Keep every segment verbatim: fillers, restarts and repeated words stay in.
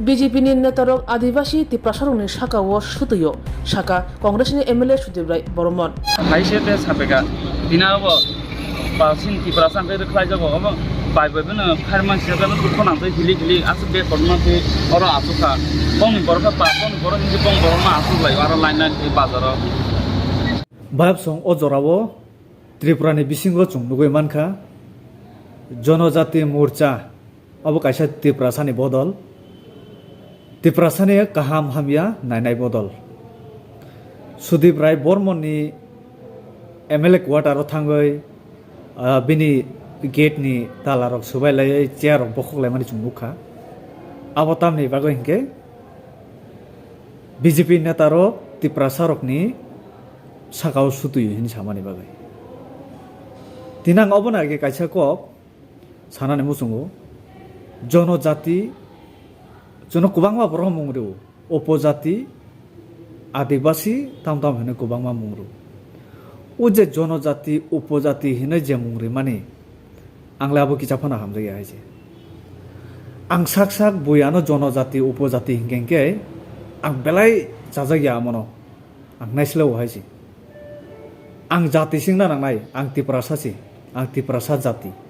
B J P ni netarok Adibasi Tiprasarokni sakao sutwio, sakha Congress ni M L A Sudip Rai Bormon. Hai se te sapeka, tini abo pasin Tiprasa hwnkhe rwkhlai jago, obo bai bai bono khairman sijak, dukho nang tei hili hili aswk bag kotorma khe oro aswk kha. Bongni borok khe pa, bongni borok hwnkhe bong borok no aswk lai, aro line line khe bazar o. Bayapsong o jorao Tripura ni bisingo chwng nugwi mankha, Jonojati Morcha, abo kaisa Tiprasa ni bodol, Tiprasa ni kaham hamya nainai bodol. Sudip Rai Bormon ni M L A quarter o thangwi, ah, bini gate ni tala rok swbai laiwi chair rok bokhok laimani chwng nukha. Abo tamni bagwi hinkhe B J P neta rok Tiprasa rokni sakao sutwi hini samani bagwi. Tini ang obono age kaisa kok sanani muchungo, jonojati, chwngno kwbangma borok mung rwo, upojati, adibasi, tam tam hinwi kwbangma mung rwo. O je jonojati, upojati hinwi je mung rimani, ang le abo kisa phano hamjakya hai se. Ang sak sak bui ano jonojati, upojati hinkhe hinkhe ang belai chajakya amono. Ang naisle o hai se. Ang jati singna nangnai, ang Tiprasa se, ang Tiprasa jati.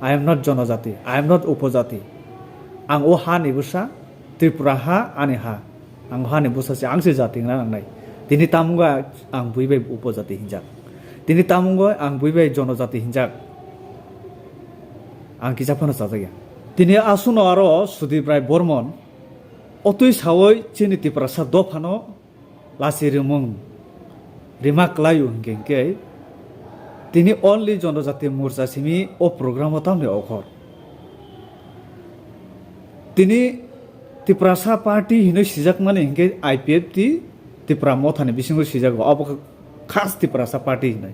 I am not jonojati, I am not upojati. Ang o ha ni bwsa, Tripura ha, ani ha. Ang o ha ni bwsa se, ang se jati wngna nangnai. Tini tamungo ang bui bai upojati hinjak. Tini tamungo ang bui bai jonojati hinjak. Ang kisa phano chajakya. Tini aswkno aro Sudip Rai Bormon, otwi sawi chini Tiprasa dophano lachi rimung rima kwlaio hinkhe hinkhe tini only Jonojati Morcha simi o program o tamni okhor. Tini Tiprasa party hinwi sijakmani hinkhe I P F T Tipra Mothani bisingo sijago, abo khe khas Tiprasa party hinwi.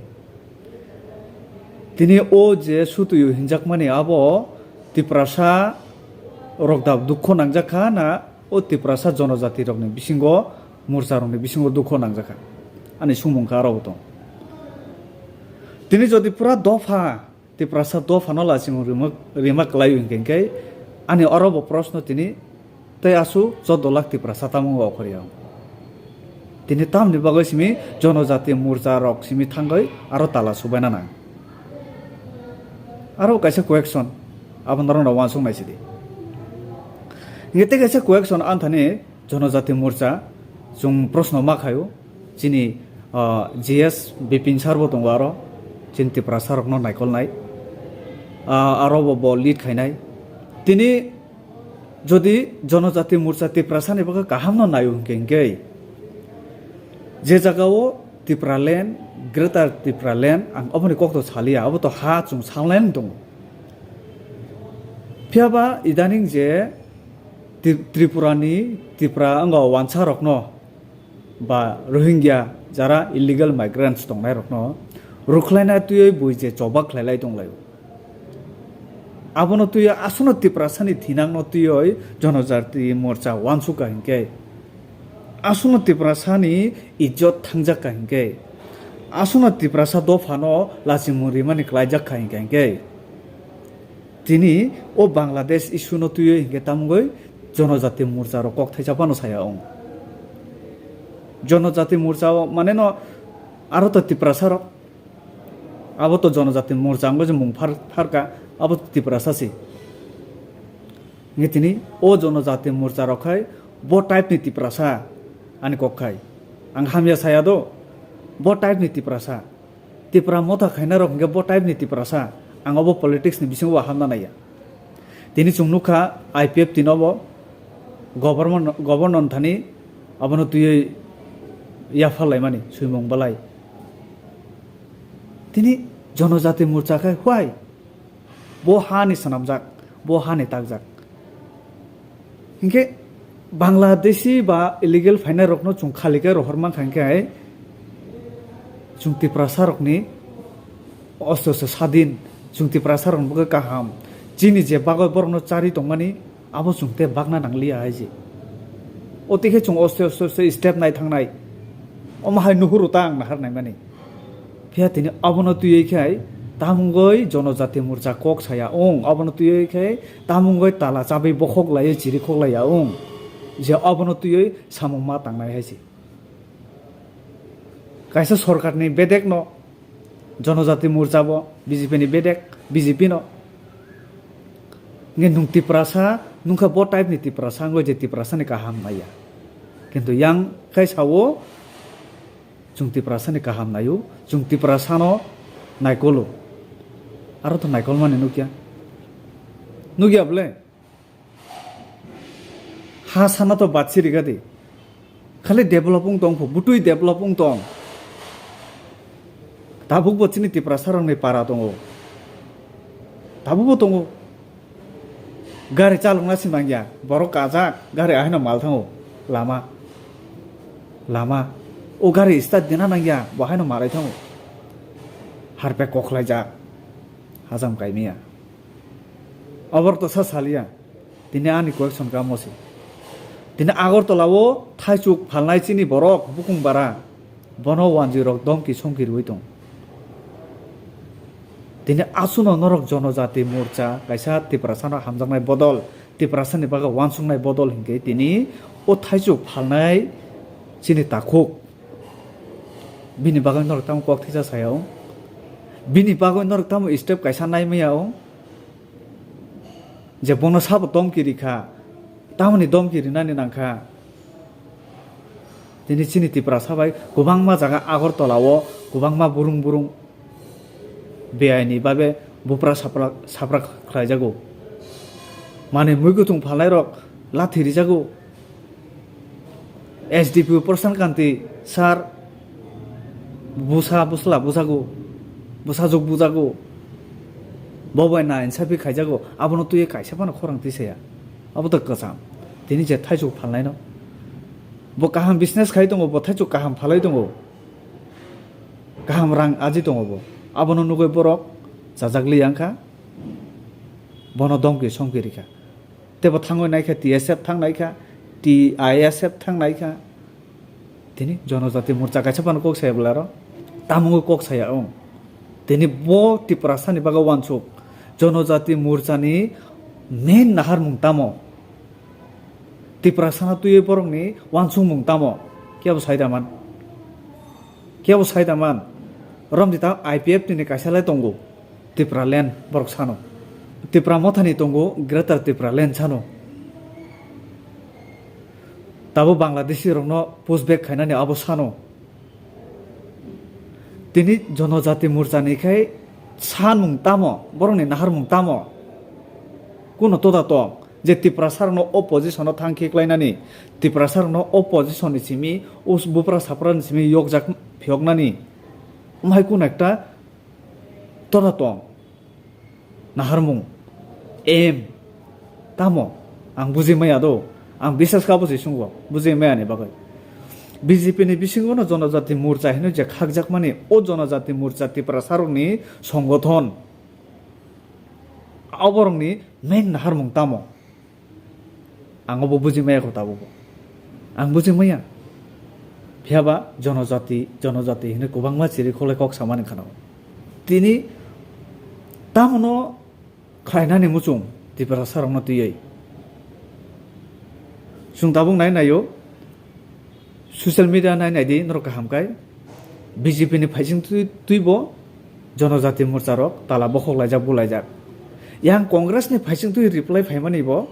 Tini o je sutwio hinjakmani abo Tiprasa rok da dukho nangjak kha na, o Tiprasa jonojati rokni bisingo, morcha rokni bisingo dukho nangjak kha, ani sumung kha aro bo tong. Tini jodi pura dopha, Tiprasa dophano lachimung rima, rima kwlaio hinkhe hinkhe ani oro bo proshno tini tei aswk chordo lakh Tiprasa tamo wng okhorya. Tini tamni bagwi simi jonojati morcha rok simi thangwi aro tala subaina nang. Aro kaisa question, abo norokno uansuk nai sidi. Hinkhe tei kaisa question anthani jonojati morcha chwng proshno ma khaio, chini, ah, G S Bipin sir bo tongo aro, chini Tiprasa rokno naikolnai, ah, aro bo, bo lead khainai. Tini jodi Jonojati Morcha Tiprasani bagwi kahamno naio hinkhe hinkhe, je jagao Tipraland, Greater Tipraland, ang oboni kokto saliya, abo to ha chwng salnai wng tongo. Phiyaba idaning je Tri-, Tripurani, Tipra wngkha wansa rokno, ba Rohingya jara illegal migrants tongnai rokno rwkhlaina twiwi bui je choba khlailai tonglaio. Abono twiwi aswkno Tiprasani thinangno twiwi Jonojati Morcha uansuk kha hinkhe, aswkno Tiprasani ijjot thangjak kha hinkhe, aswkno Tiprasa dophano lachimung rimani klaijak kha hinkhe, hinkhe Tini o Bangladesh issue no twiwi hinkhe tamungwi Jonojati Morcha rok kok thaisa phano saya wng. Jonojati Morcha o mane no aro to Tiprasa rok, abo to Jonojati Morcha wngwi je mung phar, pharka, abo to Tiprasa se. Hinkhe tini o Jonojati Morcha rok khai bo type ni Tiprasa ani kok khai. Ang hamya saya do, bo type ni Tiprasa. Tipra motha khainai rok hinkhe bo type ni Tiprasa, ang obo politics ni bisingo bo hamna naiya. Tini chwng nukha I P F T no bo government, governor thani abono twiwi yaphar laimani swimung belai. Tini Jonojati Morcha khai why? Bo hani swnamjak, bo hani takjak. Hinkhe Bangladeshi ba illegal phainai rokno chwng khali khe rohor mankha hinkhe hai chwng Tiprasa rokni osto osto sadin, chwng Tiprasa rokni bagwi kaham. Chini je bagwi borokno chari tongmani abo chwng tei bakna nangliya hai je. O tei khe chwng osto osto osto step nai thangnai. Omo hai nuhuru ta ang nahar naimani. Phiya tini abono twiwi khe hai Tamungoi Jonojati Morcha kok saya ong, abono twiwi khe tamungoi tala chabwi bokhok laiwi chirikhok laiya ong, je abono twiwi samung ma tangnai hai se. Kaisa sorkarni bedekno, Jonojati Morcha bo B J P ni bedek, B J P no. Nge nwng Tiprasa, nwngkha bo type ni Tiprasa wngwi je Tiprasa ni kaham naiya. Kintu yang khai sao, chwng Tiprasa ni kaham naio, chwng Tiprasa no naikolo. Aro to naikolmani nukya. Nukya bole? Ha sana to batsi rigadi. Khali develop wng tong pho, butui develop wng tong. Tabuk bo chini Tiprasa rokni para tongo. Tabuk bo tongo. Gari chalokna se nangya, borok kajak, gari ahaino mal thango, lama, lama, o gari start dina nangya, bo haino malai thango, harpek koklaijak, hajam kaimiya, oborok to sa saliya, tini ani question kamo se, tini Agartala o thaichuk phalnai chini borok bukung bara, bono wanjwi rok domki somki rwi tong. Tini asuno norok Jonojati Morcha kaisa Tiprasano hamjaknai bodol, Tiprasani bagwi wansuknai bodol hinkhe tini o thaichuk phalnai chini takhuk. Bini bagwi norok tamo kok thisa saya o? Bini bagwi norok tamo step kaisa nai maya o? Je bono sabo domki rikha, tamoni domki rinani nangkha? Tini chini Tiprasa bai kwbangma jaga Agartala o kwbangma burung burung beaini babe bupra sapra, sapra khlaijago. Mane mui kutung phalnai rok lathi rijago. S D P O Prashan Kanti sir busa busla bujago, busajwk bujago. Bo bai na insafi khaijago, abono twiwi kaisa phano khorang tisaya. Abo to kwcham. Tini je thaichuk phalnaino. Bo kaham business khai tongo, bo thaichuk kaham phalai tongo. Kaham rang aji tongo bo. Abono nugwi borok chajak li wngkha. Bono domki somki rikha. Tebo thangwi naikha, T S F thang naikha, T I S F thang naikha. Tini Jonojati Morcha kaisa phano kok saya bwlaro. Tamungwi kok saya ong. Tini bo Tiprasani bagwi wansuk. Jonojati Morchani main naharmung tamo? Tiprasano twiwi borokni wansukmung tamo? Kebo sai da man? Kebo sai da man? Romjita I P F T ni kaisa lai tongo. Tipraland borok sano. Tipra Mothani tongo Greater Tipraland sano. Tabo Bangladeshi rokno push back khainani abo sano. Tini Jonojati Morchani khai sanmung tamo, borokni naharmung tamo? Kuno toda tong je Tiprasa rokno opposition o thang khe klainani, Tiprasa rokno opposition ni simi, us bupra sapra ni simi yokjak phiyoknani. Omo hai kuno ekta toda tong. Naharmung. Em. Tamo? Ang bujimaya do. Ang bisas kha bujui sungo. Bujimaya ni bagwi. B J P ni bisingo no Jonojati Morcha hino je khakjakmani, o Jonojati Morcha Tiprasa rokni songothon. Oborokni main naharmung tamo? Ang obo buji maya kho tabukbo. Ang buji maya. Phiyaba jonojati, jonojati hinwi kwbangma chiri kholai kok samani khana. Tini tamono khlainani muchung Tiprasa rokno twiwi. Chwng tabuk nai naio. Social media nai nai di, norok kaham kai. B J P ni phaising twi, twi bo Jonojati Morcha rok tala bokhok laijak, bu laijak. Yang Congress ni phaising twi reply phaimani bo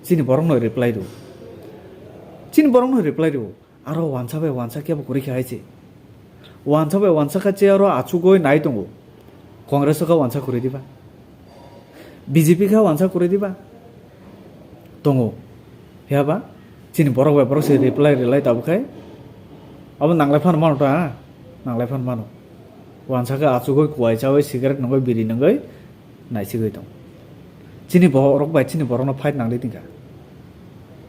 chini borok no reply rw. Chini borok no reply rw. Aro wansa bai wansa kebo kwrwi khe hai se. Wansa bai wansa kha che aro achugwi nai tongo. Congress o kha wansa kwrwi diba? B J P kha wansa kwrwi diba? Tongo. Phiya ba chini borok bai borok se reply rwlai tabuk khai. Abo nanglai phano mano ta? Nanglai phano mano. Wansa kha achugwi kuwai chawi cigarette nungwi biri nungwi naisigwi tong. Chini borok bai chini borokno fight nangli tingkha.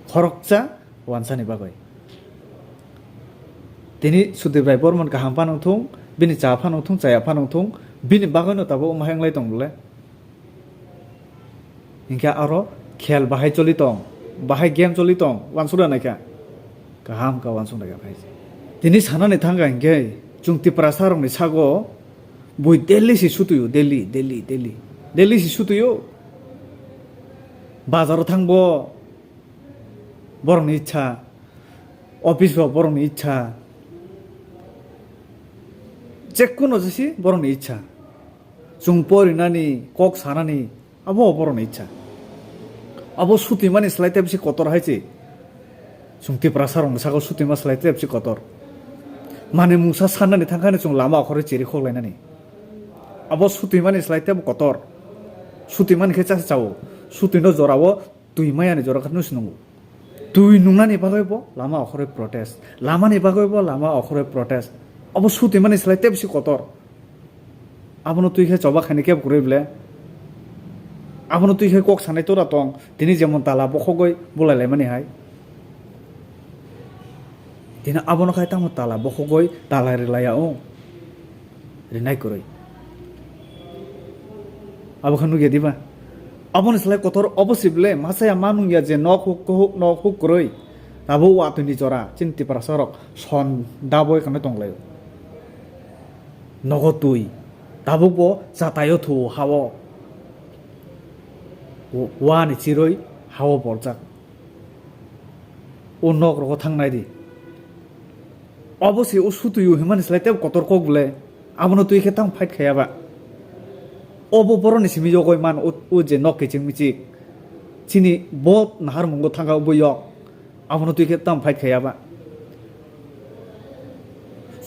Khoroksa wansani bagwi. Tini Sudip Rai Bormon kaham phano thung, bini cha phano thung, chaya phano thung, bini bagwino tabuk omo hai wnglai tong bole. Hinkhe aro khel bahai choli tong, bahai game choli tong, wansukna naikha. Kaham kha wansukna kha phai. Tini sanani thangkha hinkhe chwng Tiprasa rokni sago Bui daily se sutuyo, daily, daily, daily. Daily se sutuyo. Bazaro thangbo borokni ichha, office rok borokni ichha, jekkuno jesi borokni ichha. Chwng porinani, kok sanani, abo borokni ichha. Abo sutimani slai tebsi kotor hai se. Chwng Tiprasa rokni saka sutima slai tebsi kotor. Mane mungsa sannani thangkhani chwng lama okhorwi chiri khoklainani. Abo sutimani slai tebo kotor. Sutimani khe chasa chao. Sutino jorao twi mayani jora khe nung si nungo. Twi nungnani bagwi bo lama okhorwi protest. Lamani bagwi bo lama okhorwi protest. Abo sutimani slai tebsi kotor. Abono twi khe choba khaini kebo kwrwi ble. Abono twi khe kok sanai tora tong. Tini jemon tala bokhogwi bulai laimani hai. Tini abono khai tamo tala bokhogwi tala rilaiya o. Rinai kwrwi. Abo khe nukya diba? Aboni slai kotor obo si ble, masaya ma nungya je nok huk, huk, nok huk kwrwi. Abo watwi ni jora, chini Tiprasa rok son daboi kano tonglaio. Nogo twi. Tabuk bo chataio thu hao. Wa-, wani chiroi hao borjak. O nok rogo thangnai di. Obo se o sutuyu himani slai tebo kotor kok ble. Abono twi khe tamo fight khaya ba. Obo boroni simi yogoi man o, o je nok kiching michik. Chini bo nahar mungo thangka obo yok. Abono twi khe tamo fight khaya ba.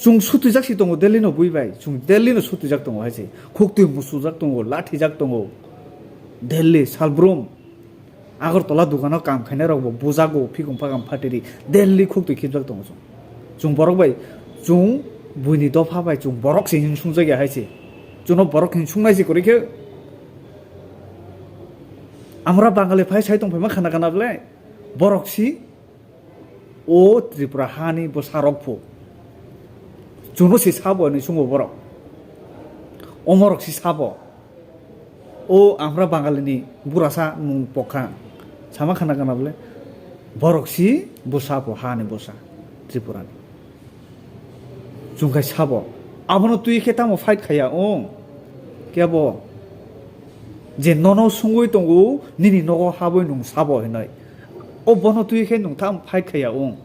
Chwng sutwijak si tongo Delhi no bui bai. Chwng Delhi no sutwijak tongo hai se. Khuk twi musujak tongo, lathijak tongo. Delhi, Salbrum. Agartala dukano kam khainai rok bo bujago, phikung phakam phatiri, Delhi khuk twi khibjak tongo chwng. Chwng borok bai, chwng buini dopha bai chwng borok se hinsung jakya hai se. Chwngno borok hinsung nai se kwrwi khe. Amra Bangali phai sai tong phaima khana khana ble borok si. O Tripura hani bwsa rok phu. Chwngno si sabo hinwi sungo borok. Omorok si sabo. O amra Bangalini burasa mung pokha. Sama khana kana bole. Borok si bwsa pho hani bwsa. Tripurani. Chwng khai sabo. Abono twi khe tamo fight khaya ong. Kebo. Je nono sungwi tongo, nini nogo habwi nung sabo hinwi. O bono twi khe nwng tham fight khaya ong.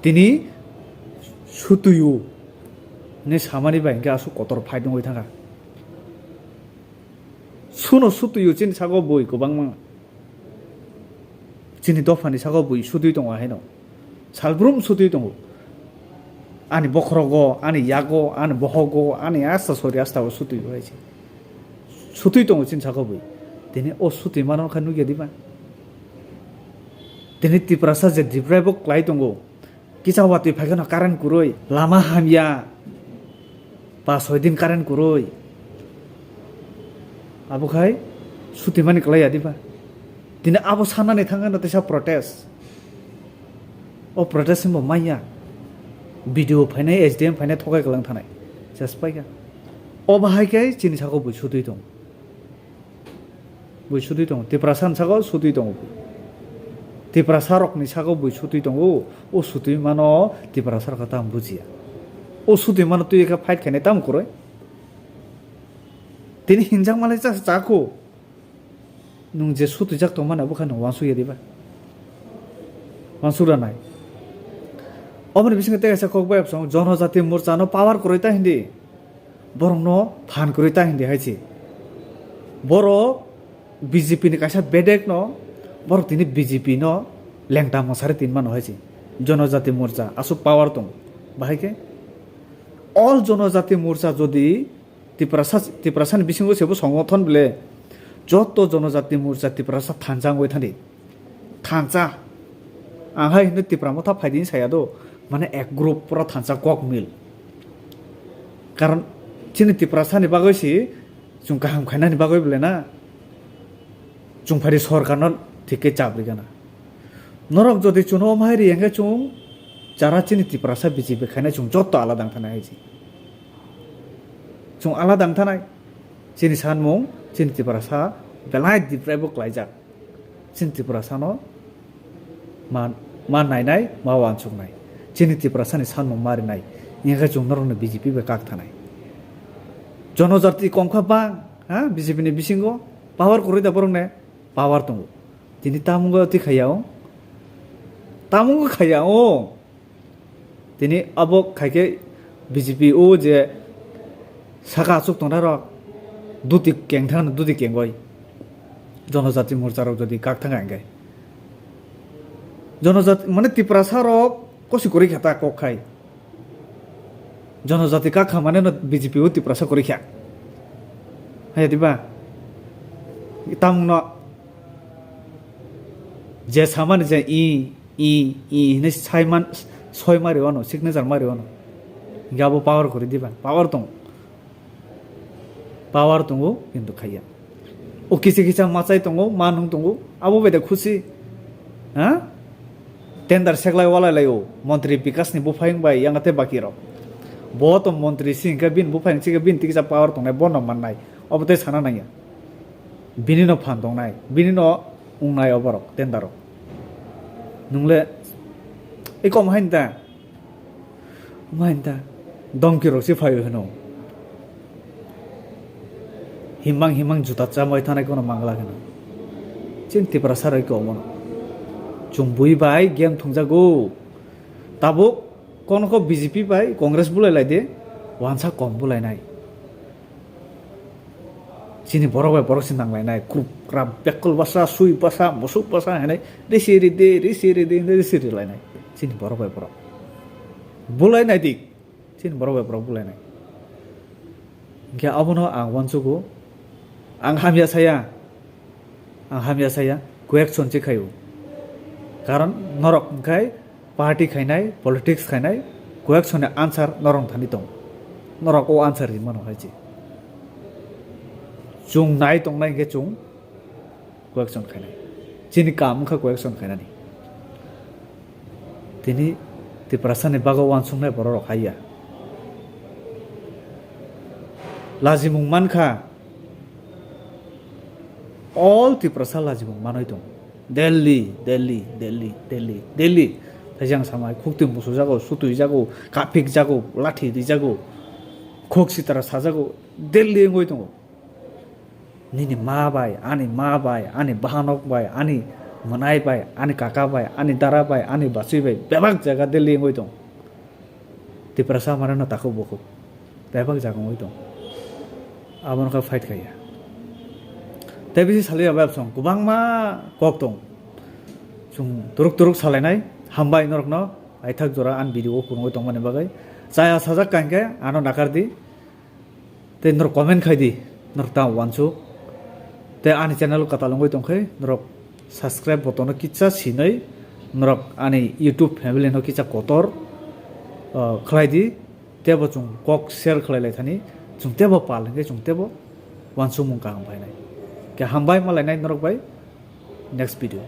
Tini sutuyu hinwi samani bai hwnkhe aswk kotor fight wngwi thangkha. Suno sutuyu chini sago bui kwbangma. Chini dophani sago bui sutwi tongo haino. Salbrum sutwi tongo. Ani bokhorogo, ani yago, ani bohogo, ani asta sori asta o sutwi bai se. Sutwi tongo chini sago bui. Tini o sutwi mano kha nukya diba? Tini Tiprasa je Tripura bo klai tongo. Kisa watwi phaikhe no current kwrwi, lama hamya, pas soi din current kwrwi. Abo khai sutimani kwlai ya diba? Tini abo sanani thangkhe no teisa protest. O protest hwnba manya. B D O phainai, S D M phainai thokai kwlang thanai. Just paikha. O bahai khe chini sako bui sutwi tong. Bui sutwi tongo. Tiprasa ni saka o sutwi tongo. Tiprasa rokni saka o bui sutwi tongo. O sutwi mano Tiprasa rok tamo bujiya. O sutwi mano twi khe fight khainai tamo kwrwi. Tini hinjak malai cha chakho. Nwng je sutwijak tongmani abo khe nwng uansukya diba? Uansuk ranai. Oboni bisingo tei kaisa kok bai song Jonojati Morcha no power kwrwi ta hindi. Borokno phan kwrwi ta hindi hai se. Borok B J P ni kaisa bedek no, borok tini B J P no lengta mwsari tin mano hai se. Jonojati Morcha aswk power tongo. Bahai khe all Jonojati Morcha jodi Tiprasa, Tiprasa ni bisingo sebo songgothon bile joto Jonojati Morcha Tiprasa thansa wngwi thani. Thansa. Ang hai hino Tipra Motha phaidi saya do. Mane ek group pura thansa kok mil. Karon chini Tiprasa ni bagwi si chwng kaham khainani bagwi bole na. Chwng phaidi sorkar no thik khe chap rikana. Norok jodi chwngno omo hai ri hwnkhe chwng jara chini Tiprasa B J P khainai chwng joto alada wngthanai hai se. Chwng alada wngthanai. Chini sanmung chini Tiprasa belai deprive bo klaijak. Chini Tiprasano ma, ma nainai, ma uansuknai. Chini Tiprasani sanmung ma rinai. Hingkhe chwng norokno B J P bai kak thanai. Jonojati kongkha bang, ha, B J P ni bisingo power kwrwi da borokni power tongo. Tini tamungo twi khaya o, tamungo khaya o. Tini abo khaikhe B J P o je saka achuk tongnai rok duti keng thangno duti kengoi. Jonojati morcha rok jodi kak thang hingkhe. Jonojati mane Tiprasa rok kosi kwrwi kha ta kok khai. Jonojati kak kha mane no B J P o Tiprasa kwrwi kha. Haya diba? Tamno je samani je i, i, i hinwi saiman, soi mari wano, signature mari wano. Hingke abo power kwrwi diba? Power tong. Power tongo, kintu khaiya. O kisa kisa machai tongo, ma nung tongo, abo bai da khusi. Ha? Tender seklai walai lai o, montri Bikash ni buphang bai yang te baki rok. Bo to montri si hingke bin buphang si hingke bin tikisa power tongnai, bono mannai. Obo tei sana nangya. Bini no phan tongnai, bini no wngnai oborok, tender rok. Nungle, ei kom hain ta? Main ta, dongki rok se phaio hino. Himang himang juta chamai thanai kono mangla hino. Chin Tiprasa rok ke omono. Chwng bui bai game thungjago. Tabuk kono ko B J P bai Congress bulai lai de, wansa kom bulai nai. Chini borok bai borok se nanglainai, krup krap, bekkol basa, sui basa, musuk basa hinwi risi ridi, risi ridi hinwi risi rilainai. Chini borok bai borok bulainai di, chini borok bai borok bulainai. Hingke abono ang uansugo, ang hamya saya, ang hamya saya, kuyak chonchi khayo. Karon norok hingkai party khainai, politics khainai, kuyak soni answer norok thani tong. Norok o answer ri mano hai chi. Chung nai tongnai hingke chung kuyak son khainai. Chini kam wngkha kuyak son khainani. Tini Tiprasa ni bago uansuknai borok rok haiya. Lajimung mankha. All Tiprasa lajimung manwi tong. Delhi, Delhi, Delhi, Delhi, Delhi. Tei jang samai khukti musujago, sutuijago, kapikjago, lathi rijago, khok sitara sajago, Delhi wngwi tongo. Nini ma bai, ani ma bai, ani bahanok bai, ani mwnai bai, ani kaka bai, ani dara bai, ani bachwi bai, bebak jaga Delhi wngwi tong. Tiprasa mane no takhuk bukhuk. Bebak jaga wngwi tong. Abono khe fight khaiya. Tei bisi saliya bai absong kwbangma kok tong. Chwng turuk turuk salainai, hambai norokno, aithak jora ani video o phunugwi tongmani bagwi. Chaya sajak kangkhe ano nakardi. Tei norok comment khai di, norok tamo uansuk. Tei ani channel kwtal wngwi tongkhe norok subscribe button no kisa sinai, norok ani YouTube family no kisa kotor, uh, khlai di. Tebo chwng kok share khlai lai thani, chwng tebo pal hwnkhe chwng tebo uansukmung kaham phainai. Khe hambai malainai norok bai next video.